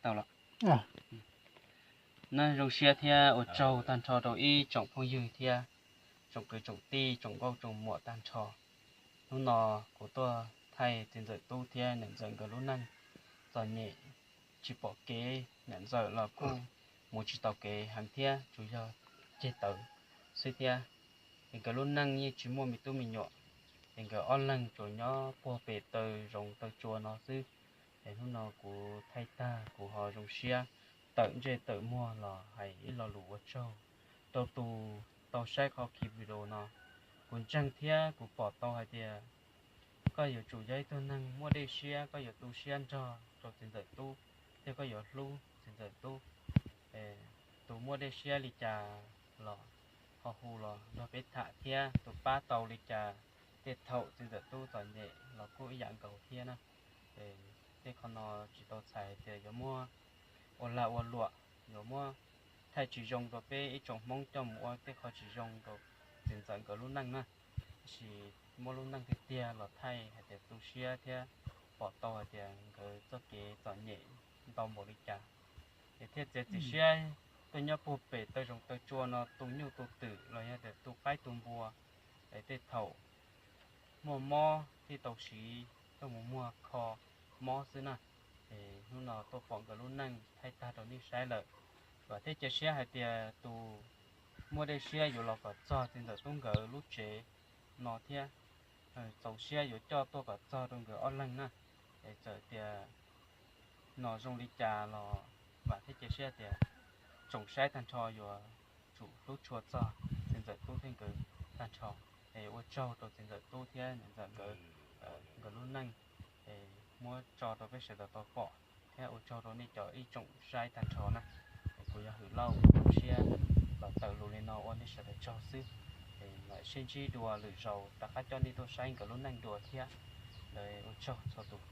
Tau los. Zoo siab thiab ua tsaug tag nrho rau ib tsoom phooj ywg thiab tsoom kwv tsoom tij tsoom nkauj tsoom muam tag nrho. Hnub no kuv tuaj thaij txiv ntxawm tub thiab niam ntxawm nkawd lub neej txom nyem, tsis pom kev, niam ntxawm los kuj mus tsis tau kev heev thiab tsuas yog ceg tawv xwb thiab. Es nkawd lub neej yeej tsis muaj me tub me nyuam, es nkawd ob leeg tsuas nyob puag pem taw zoov taw tsua no xwb. Es hnub no kuv thaij tag kuv ho zoo siab tawm ntsej tawm muag los hais ib lo lus ua tsaug rau tus tau saib qhov ki video no. Kuv ntseeg thiab kuv pom tau hais tias koj yuav tsum yog ib tug neeg muaj dej siab, koj yuav tu siab nrog rau txiv ntxawm tub thiab koj yuav hlub txiv ntxawm tub. Tus muaj dej siab li cas los ho hu los nrog peb tham thiab, tus pab tau li cas tej thaum txiv ntxawm tub txom nyem los kuj ib yam nkaus thiab na. Tej qhov no tsis tau txhais hais tias yuav muab ua lag ua luam, yuav muab thaij tsis zoo rau peb ib tsoom Hmoob coj mus ua tej qhov tsis zoo rau txiv ntxawm nkawd lub neej na. Tab sis muab lub neej tiag tiag los thaij hais tias tu siab thiab pom tau hais tias nkawd txoj kev txom nyem ntau npaum li cas. Es thiaj txiav txim siab tuaj nyob puag pem taw zoov taw tsua no tu nyuj tu twm los yog tias tu qaib tu npua, es tej thaum muaj mob thiaj tau siv coj mus muag kho mob xwb na. Es hnub no tuaj pom nkawd lub neej thaij tag rau nej saib lawm, vam thiab cia siab hais tias tus muaj dej siab yuav los kom txog txiv ntxawm tub nkawd lub tsev no thiab, txaus siab yuav coj tuaj kom txog rau nkawd ob leeg na. Es txawm tias no zoo li cas los vam thiab cia siab tias tsoom saib tag nrho yuav tsum hlub tshua txog txiv ntxawm tub thiab nkawd tag nrho. Es ua tsaug rau txiv ntxawm tub thiab niam ntxawm nkawd, nkawd lub neej, es muab tso rau peb sawv daws tau pom, thiab ua tsaug rau nej cov ib tsoom saib tag nrho na. Es kuv yog Hwm Lauj, zoo siab los tawm lus li no ua nej sawv daws tsaug xwb. Es mam sib ntsib dua lwm zaus rov qab coj nej tuaj saib nkawd lub neej dua thiab. Ua tsaug txhua tus.